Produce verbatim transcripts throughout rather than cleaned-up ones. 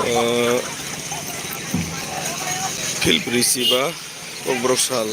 Ah, Philpri Siba Kokborok sal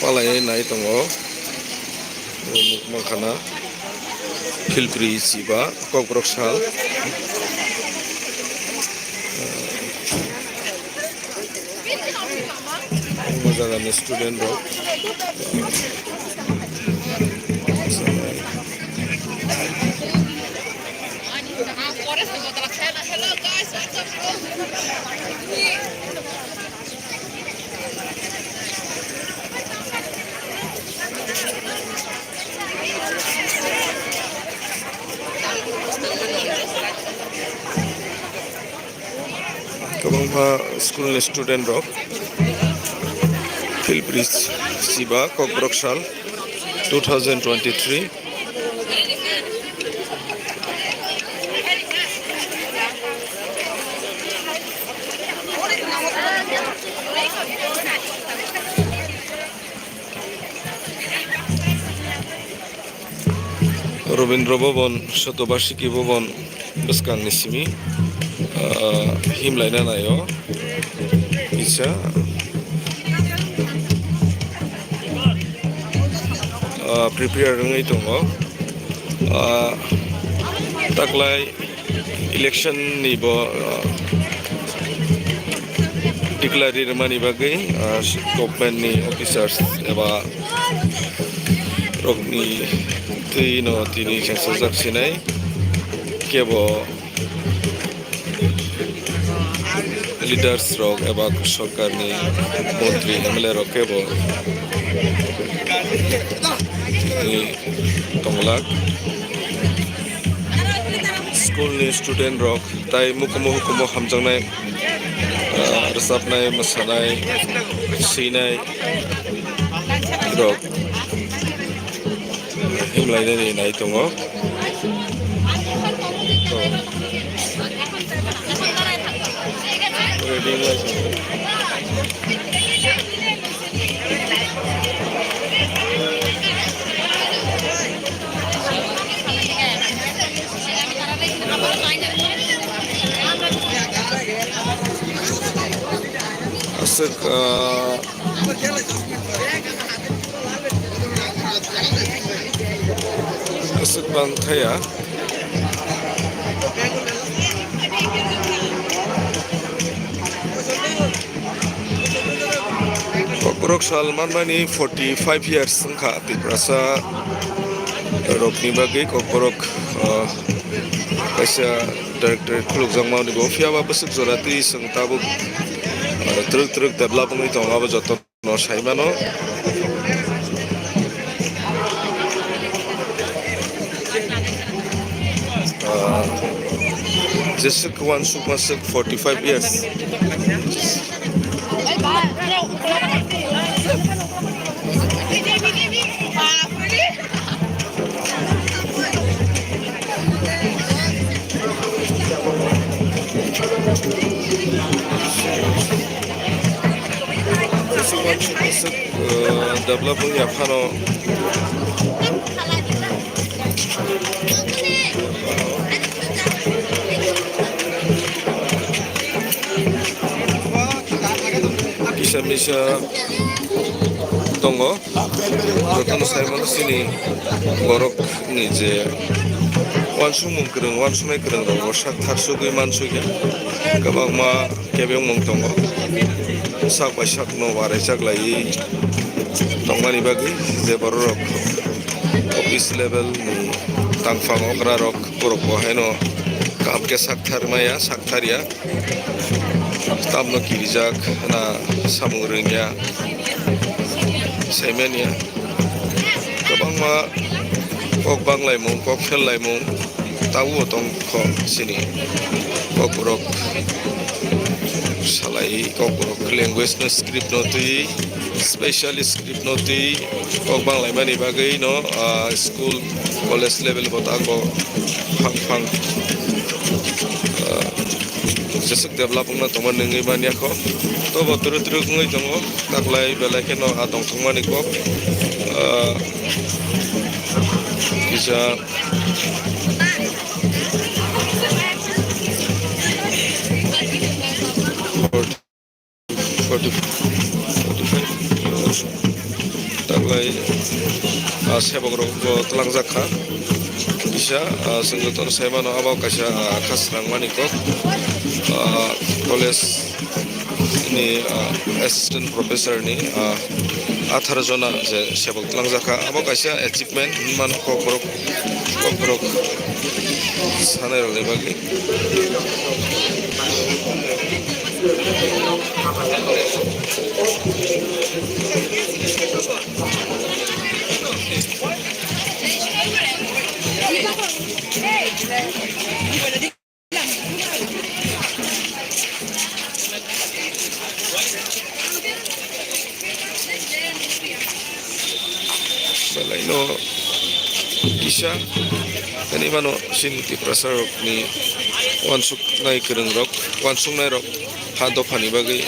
palaiwi nai tongo. Nukmankha na Philpri Siba Kokborok sal. Omo jagani student rok. Kwbangma school ni student rok Philpri Siba Kokborok sal two thousand twenty-three. Robindra Bhaban, Sotobashiki Bhaban bwskangni simi, ah, himlaina naio kisa, ah, prepare wngwi tongo. Ah, taklai election ni bo, ah, declare rwmani bagwi, ah, government ni officers eba rokni twi no tini chengsa jak sinai kebo leaders rok eba sorkar ni montri M L A rok kebo ni tonglak. School ni student rok tai mukumu hukumu hamjaknai, ah, rwchapnai, mwsanai, swinai rok himlainani nai tongo. Aswk, ah, aswk bang thaya. Kokborok sal manmani forty five years wngkha Tiprasa rokni bagwi Kokborok, ah, kaisa directorate khulukjakmani bo, phiya ba bwswk jora twi chwng tabuk, ah, twrwk twrwk develop wngwi tongo, abo joto no sai mano. Ah, jeswk uansukma swk forty five years. Develop wngya phano. Kisa misa tongo. Jotono sai mano chini borokni je uansukmung kwrwng, uansuknai kwrwng rok bo sak thar sugwi mansukya. Kwbangma kebengmung tongo. Sak bai sakno waraijak laiwi tongmani bagwi je bororok office level ni tangphang okrarok borok bo haino kaham khe sak thar maya, sak thar ya. Tamno kirijak na samung rwngya, saimanya. Kwbangma kok banglaimung, kok phellaimung tabukbo tongkho chini kokborok salai, kokborok language no, script no twi, special script no twi kok banglaimani bagwi no, ah, school, college level bo tako phang phang, ah, jeswk develop wngna tongma nungwi manya kho. Tobo twrwk twrwk wngwi tongo, taklai belai kheno a tongthokmani kok, ah, kisa. Sebok rok bo twlangjak kha. Kisa, ah, chwng jotono sai mano, abo kaisa, ah, kha swnam mani kok, ah, college ni, ah, assistant professor ni, ah, atharo jona je sebok twlangjak kha. Abo kaisa achievement hinwi mano kokborok, kokborok sanai rokni bagwi. Belai no kisa, ani mano chini Tiprasa rokni uansuknai kwrwng rok, uansuknai rok ha dophani bagwi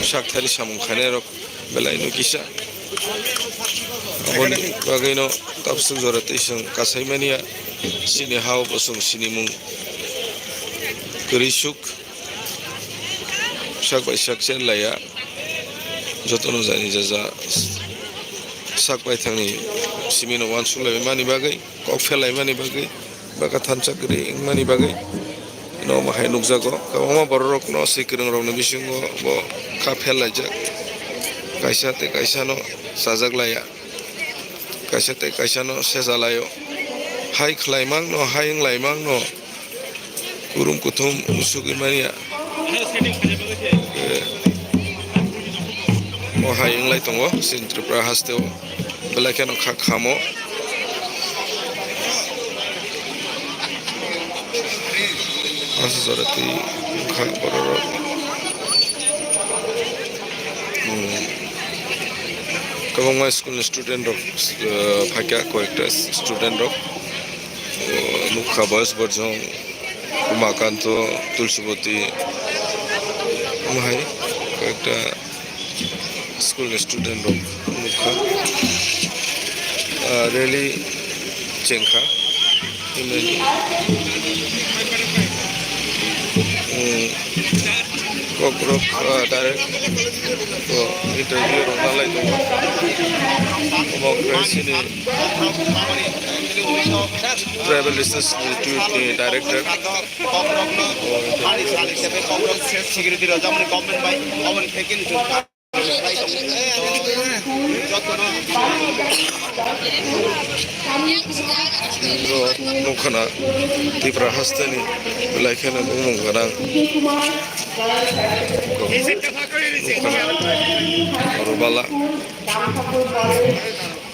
sak thani samung khainai rok belai no kisa. Aboni bagwi no tabswk jora twi chwng kasai mania, chini ha o bo chwng sinimung kwrwi suk. Sak bai sak chen laiya, jotono jani jaja sak bai thangni simi no uansuk lai mani bagwi, kok pher lai mani bagwi, bwkha thansa kwrwi wng mani bagwi no omo hai nukjago. Kwbangma borok rok no swi kwrwng rok ni bisingo bo kha pher laijak, kaisa tei kaisa no chajak laiya, kaisa tei kaisa no secha laio, hai khlai mang no, hai wng lai mang no. Kurum kuthum usugwi manya. Eh, o hai wnglai tongo chini Tripura haste o. Belai kheno kha khamo. Asa jora twi wngkha borok rok. Hmm. Kwbangma school ni student rok, eh, phaikha, koyekta student rok. O, nukha Boyes Borjong, Umakanto, Tulsiboti, omo hai koyekta school ni student rok nukha. Ah, rally chengkha. Himlai, hmm, kokborok, ah, direct, oh, interview rok nalai tongo. Omo khe chini Tribal Research Institute ni director. Security rok, jemon government bai, government thekhe ni chwng jotono. Nukha na Tripura haste ni belai kheno bumung gwnang. Nukha na Rubala.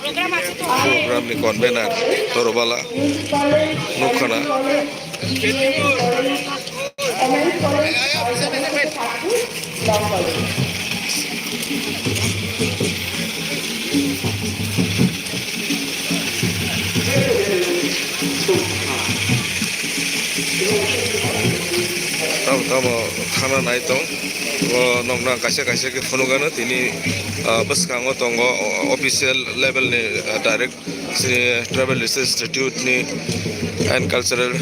Program ni convener Torobala nukha na. Tamo, tamo thana nai tong. O nokna kaisa kaisa khe phunukgano tini, ah, bwskango tongo, o, official level ni, ah, direct chini Tribal Research Institute ni and Cultural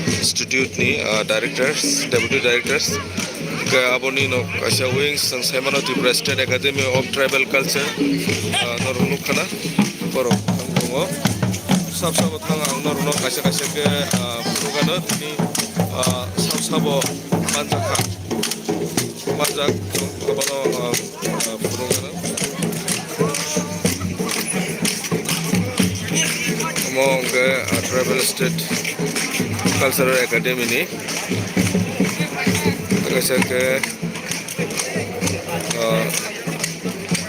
Institute ni, ah, directors, deputy directors. Hwnkhe aboni no kaisa wings, chwng sai mano Tripura State Academy of Tribal Culture, ah, norok nukha na, borok tongo. Sab sabo thang ang norokno kaisa kaisa khe, ah, phunukgano tini, ah, sab sabo manjakha. Manjak, abono, ah, ah, phunukgano. Omo hwnkhe, ah, Tribal State Cultural Academy ni kaisa khe, ah,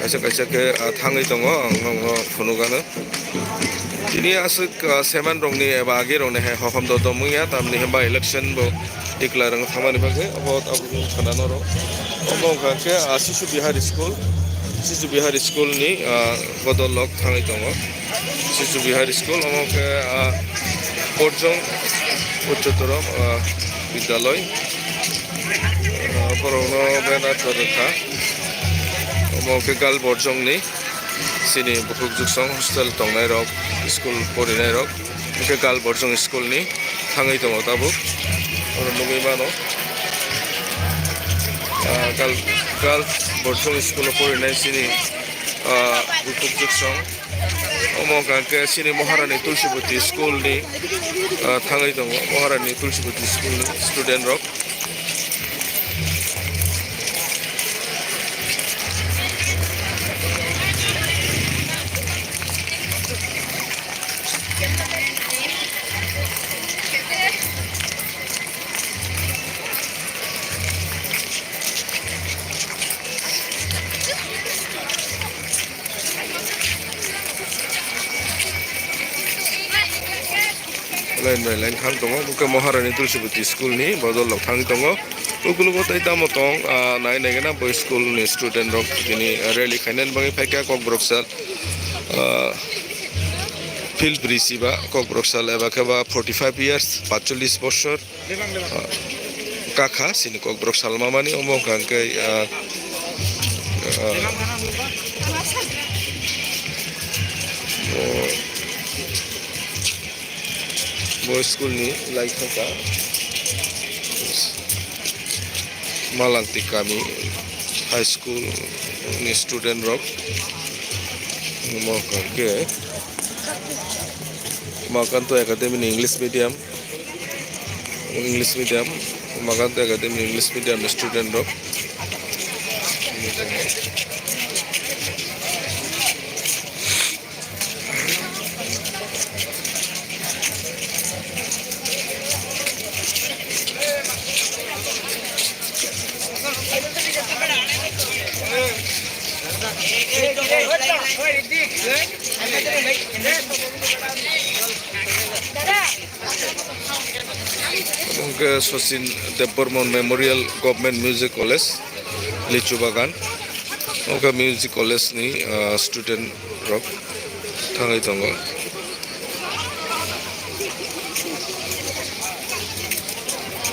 kaisa kaisa khe, ah, thangwi tongo, ang nokno phunukgano. Tini aswk, ah, seman rokni eba agi rokni hai hokhom do tongmung ya, tamni hwnba election bo declare wng thangmani bagwi, abo tabuk wng khana norok. Omo wngkha khe, ah, Shishu Bihari School, Shishu Bihari School ni, ah, bodol lok thangwi tongo. Shishu Bihari School, omo khe, ah, Borjong Ucchotoro, ah, Vidyaloi. Ah, borokno banner rwkha. Omo khe Girl Borjong ni. Chini bukhuk juksong hostel tongnai rok, school porinai rok, hwnkhe Girl Borjong school ni thangwi tongo tabuk. Oro nugwi mano, ah, Girl, Girl Borjong school o porinai chini, ah, bukhuk juksong. Omo hwnkha khe chini Maharani Tulsibati school ni, ah, thangwi tongo, Maharani Tulsibati school ni student rok. Line by line thang tongo, bokhe Maharani Tulsibati school ni bodol rok thangwi tongo. Ukulugo tei tamo tong, ah, nai nai gana bo school ni student rok tini rally khainani bagwi phaikha Kokborok sal, ah, field bridge ba Kokborok sal eba khe ba forty five years, patchollis bosor. Ah, kakha chini Kokborok salmamani omo hwnkha khe, ah, ah, bo, bo school ni lai thangkha Malangti kami high school ni student rok omo hwnkha khe Makanto Academy ni English medium. English medium, Makanto Academy English medium student rok. Omo khe Sachin Debbarman Memorial Government Music College, Lichu Bagan. Omo khe music college ni, ah, student rok thangwi tongo.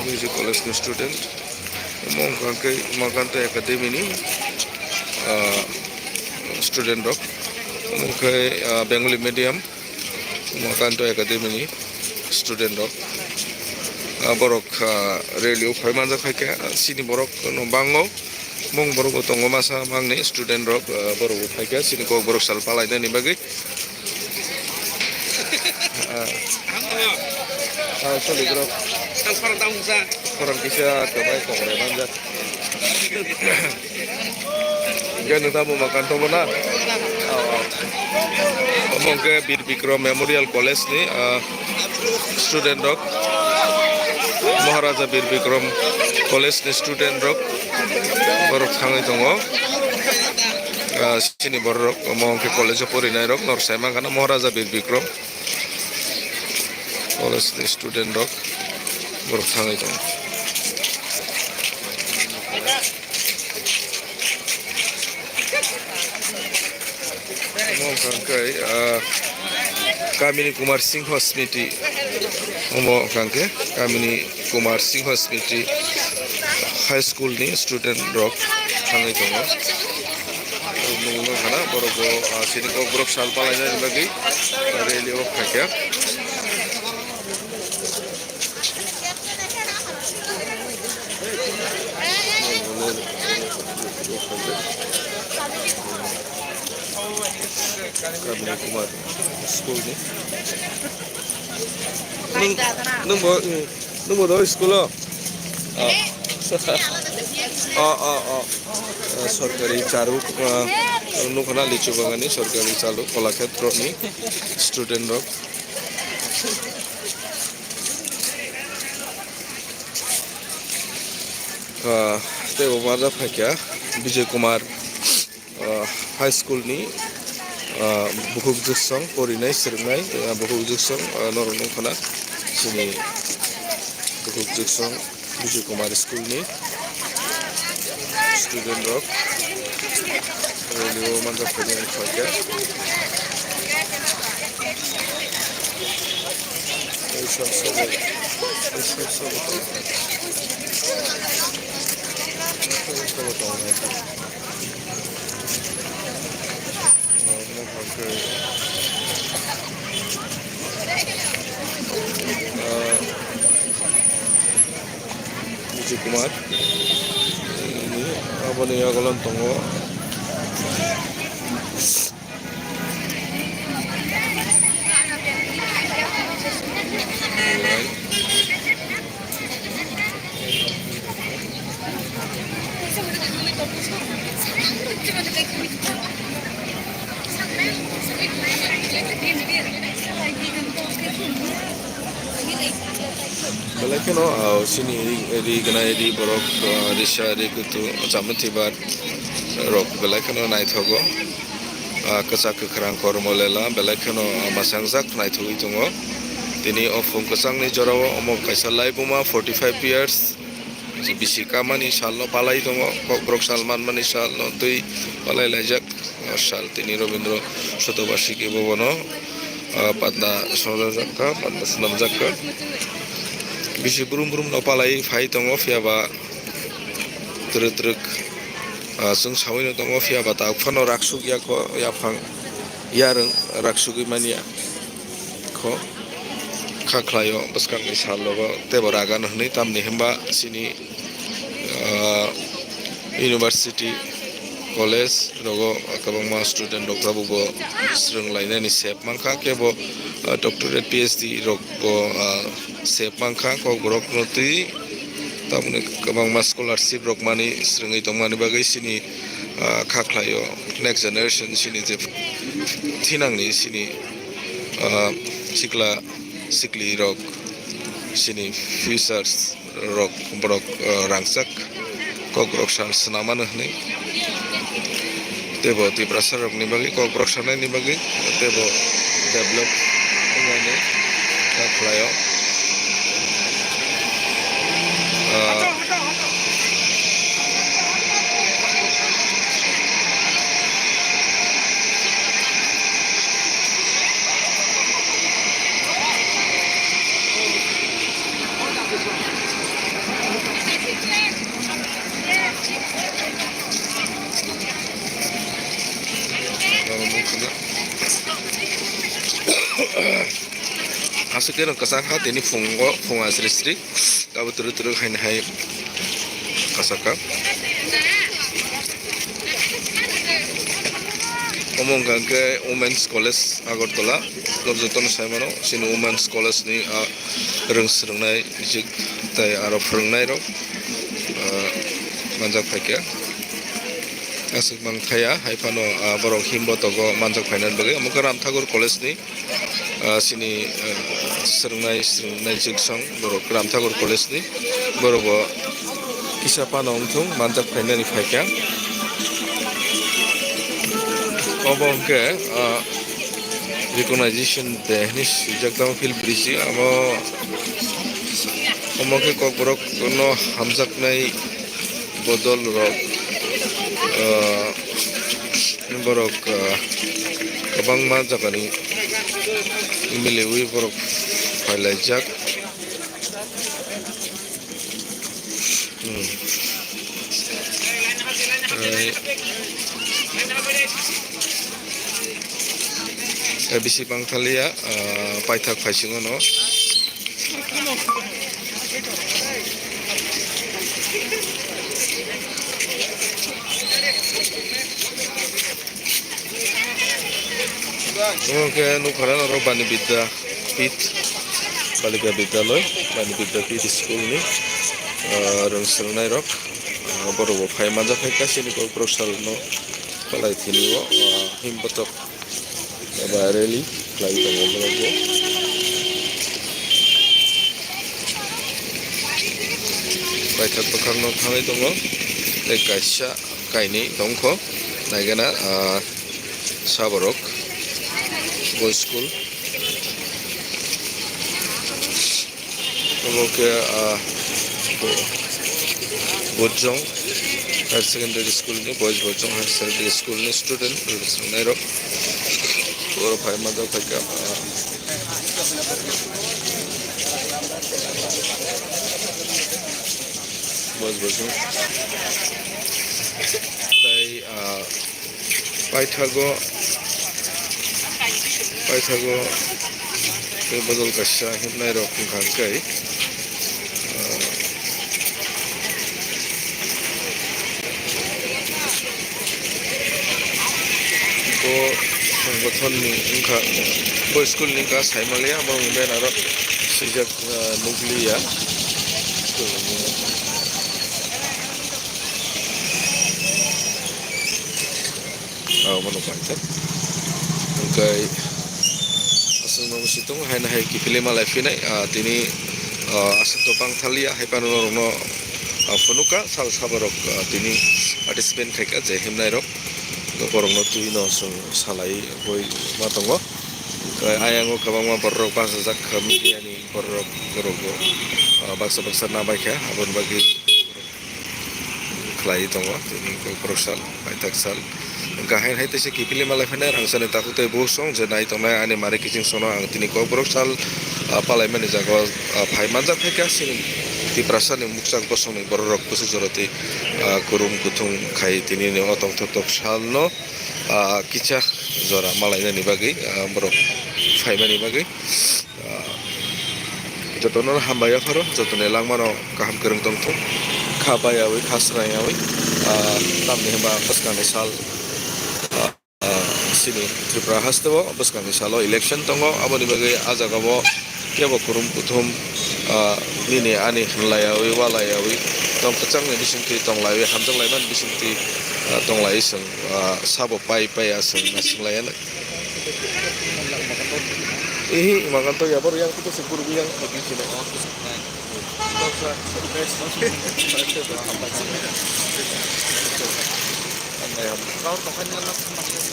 Music college ni student. Omo hwnkha khe Makanto Academy ni, ah, student rok. Omo khe, ah, Bengali medium. Makanto Academy ni student rok, ah, borok, ah, rally o phai manjak phaikha, ah, chini borok no bango, mung borok bo tongo masa mangni student rok, ah, borok bo phaikha chini Kokborok sal palainani bagwi. Ah, ah, sorry, borok. Khorang kisa kwbai kongrai manjak. Hingke nung tamo Makanto bo na? Omo hingke Bir Bikram Memorial College ni, ah, student rok, Maharaja Bir Bikram College ni student rok, borok thangwi tongo. Ah, chini borok rok, omo hingke college o porinai rok, norok sai mankha na Maharaja Bir Bikram College ni student rok, borok thangwi tongo. Omo hwnkha khe, ah, Kamini Kumar Singho Smriti. Omo hwnkha khe Kamini Kumar Singho Smriti High School ni student rok thangwi tongo. Nukno hana borok bo, ah, chini Kokborok sal palainani bagwi rally o phaikha. Kamini Kumar school ni. Nung, nung bo, nung bo do school o? Oh. Oh, oh, oh. Eh, sorkari charuk, eh, nukha na Lichu Bagani sorkari charuk Kolakhetro ni student rok. Ah, tei bo manjak phaikha Bijay Kumar, ah, High School ni, ah, bukhuk juksong porinai swrwngnai, ah, bukhuk juksong, ah, norok nukha na chini bukhuk juksong Bijay Kumar School ni student rok rally o manjak phaikha. Ei sab sobo, ei sab sobo tongo. Ei sobo tongo. Omo hwnkhe, ah, Vijay Kumar, aboni yagulan tongo. Belai kheno, ah, chini ri, ri gnai ri borok, ah, risa ri kutu chamung thibar rok belai kheno naithogo. Ah, kwchak kwkhrang kormo lela belai kheno, ah, masangjak naithogwi tongo. Tini o phung kwchangni jorao omo kaisa laibuma forty five years bisi kamani salno palai tongo. Kokborok sal manmani salno twi palai laijak. Ah, sal tini Robindra Shatobarshiki bobono, ah, patna swnamjakha, patna swnamjakha. Bisi brum brum no palai phai tongo, phiya ba twrwk twrwk, ah, chwng saui no tongo, phiya ba tabuk phano raksuk ya kho, yaphang yarwng raksugwi manya kho. Kha khlaio bwskangni sal rogo teibo ragan hwnwi, tamni hwnba chini, ah, university, college rogo kwbangma student rok tabukbo swrwng lainani sep mankha, kebo, ah, doctorate, P H D rokbo, ah, sep mankha. Kokborokno twi tamoni kwbangma scholarship rok mani swrwngwi tongmani bagwi chini, ah, kha khlaio next generation chini je thinangni chini, ah, sikla sikli rok chini futures rok borok, ah, rangchak. Kokborok sal swnamano hwnwi teibo Tiprasa rokni bagwi, Kokborok sanaini bagwi teibo develop wngnani kha khlaio. Ah, Aswk khe rwng kwchang kha tini phungo, phung asri sri. Abo twrwk twrwk haino hai kasaka. Omo wngkha hwnkhe Women's College Agartala. Norok jotono sai mano, chini Women's College ni, ah, rwng swrwngnai jik tai aro phwrwngnairok, ah, manjak phaikha. Aswk mang thaya, hai phano, ah, borok himbotogo manjak phainani bagwi. Omo khe Ram Thakur College ni, ah, chini, ah, swrwngnai, swrwngnai jwksong borok Ram Thakur College ni, borok bo kisa phano wngthung manjak phainani phaikha. Obo hwnkhe, ah, recognition day hinwi swijak tongo, field bridge amo, omo khe Kokborok no hamjaknai bodol rok, ah, borok, ah, kwbangma jagani miliwi borok phailaijak. Hmm. Ai, ai bisi bangthaliya, ah, paithak phaisingo no. Omo khe nukha na norok Bani Bidya Pith, Balika Bidyaloy, Bani Bidya Pith school ni, ah, rwng swrwngnairok, ah, borok bo phai manjak hai kha chini Kokborok salno kwlai thini o, ah, himbotok eba rally khlai tongo borok bo. Paithak bwkhakno thangwi tongo tei kaisa kainwi tongkho naigena, ah, saborok boys school. Obo khe, ah, bo-, Bojong Higher Secondary School ni, Boys Bojong Higher Secondary School ni student rwngnairok. Oro phai manjak phaikha, ah, Boys Bojong. Tai, ah, Paithago, paithago tei bodol kaisa himnai rok wngkha hwnkhe, ah, bo songothon ni wngkha, bo school ni wngkha Saimalia, borokni banner o swijak, ah, nukliya. Ah, omo nukha hwnkhe. Hwnkhe aswk no musi tongo, haino hai kiphilwi malai phinai, ah, tini, Ah, aswk to bang thaliya, hai phano norokno, ah, phunukha, sal saborok, ah, tini participant khaikha, je himnairok, borokno twino chwng salai oi ma tongo. Tei ayang o kwbangma bororok bachajak kha, media ni bororok, borokbo, ah, baksa baksa nabaikha, aboni bagwi khlai tongo tini Kokborok sal, paithak sal. Hwnkha haino hai teisa kiphilwi malai phainai rangchakni takhuk tei bukhuk song je nai tongnai ani mari kiching sono ang tini Kokborok sal, ah, palaimani jaga o, ah, phai manjak phaikha chini Tiprasani mukchak bosongni bororok bwswk jora tei, ah, kurum kuthum khai tinini o tongthok tok salno, ah, kisa jora malainani bagwi, ah, borok phaimani bagwi. Ah, jotono hambai yapharo, jotoni langmano kaham kwrwng tongthung, kha bayawi, kha swrangyawi, ah, tamni hwnba bwskangni sal, ah, ah, chini Tripura hasteo bwskangni salo election tongo, aboni bagwi ah jagao kebo kurum kuthum, ah, nini ani hwnlaiyawi, walaiyawi, tong kwchangni bisingtwi tonglaiwi, hamjaklaimani bisingtwi, ah, tonglaiwi chwng, ah, sabo pai pai ya chwng naisinglaiyano. Ihi, imagan to yabor yang kita sekur yang lagi sini.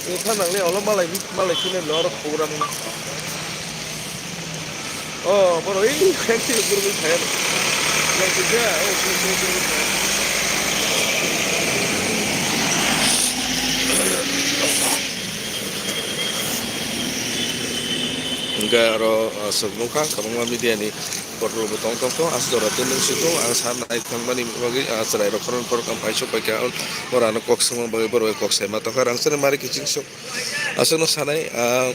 Ini kan nang ni olam malai, malai sini lor program. Oh, boro ini yang sini guru saya. Yang kerja, oh, guru, guru, guru. Hingke aro, ah, aswk nukha, kwbangma media ni borok rok bo tong tong kho, aswk jora tei nwng si kho, ang sa nai thangmani bagwi, ah, chwrai rok khoroknwi khoroktham paisuk paikha, oro ano kok swngma bagwi borok bai kok saima tongkha, rangchakni mari kiching sok, aswkno sanai, ah,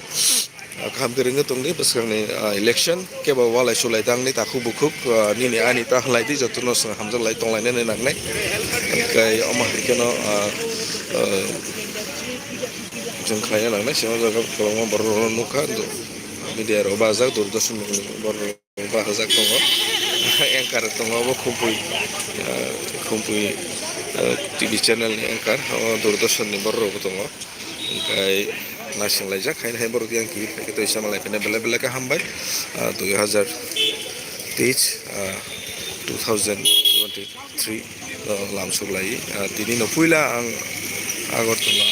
kaham kwrwngwi tongdi bwskangni, ah, election, kebo walai sulai tangni takhuk bukhuk, ah, nini ani ta khlai di, jotono chwng hamjak lai tong lainani nangnai, tei omo hai kheno, ah, ah, Chwng khlaina nangnai, simo jaga kwbangma borok rok nukha, media rok bajak, Doordarshan ni borok rok bajak tongo, anchor tongo, obo Khumpui, ah, Khumpui, ah, T V channel ni anchor, omo Doordarshan ni borok rok bo tongo, hwnkhe naising laijak, haino hai borok yang kiphilwi khe tei sama lai phano belai belai khe hambai, ah, dui hazar teis, ah, two thousand twenty three, ah, lamsok lai, ah, tini no puila ang Agartala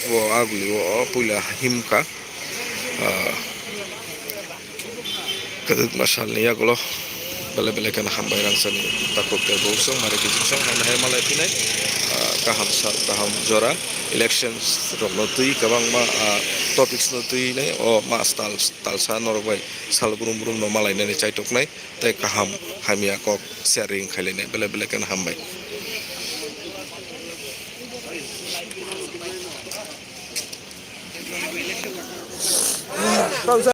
o aguli o puila himkha, ah, kwdwkma salni yagulo belai belai kheno hambai rangchakni takhuk tei bukhuk song mari kiching song haino hai malai phinai, ah, kaham sal kaham jora elections rokno twi kwbangma, ah, topics no twi nai o mas tal talsa norok bai sal brum brum no malainani chaitok nai. Tei kaham hamya kok sharing khailai nai belai belai kheno hambai.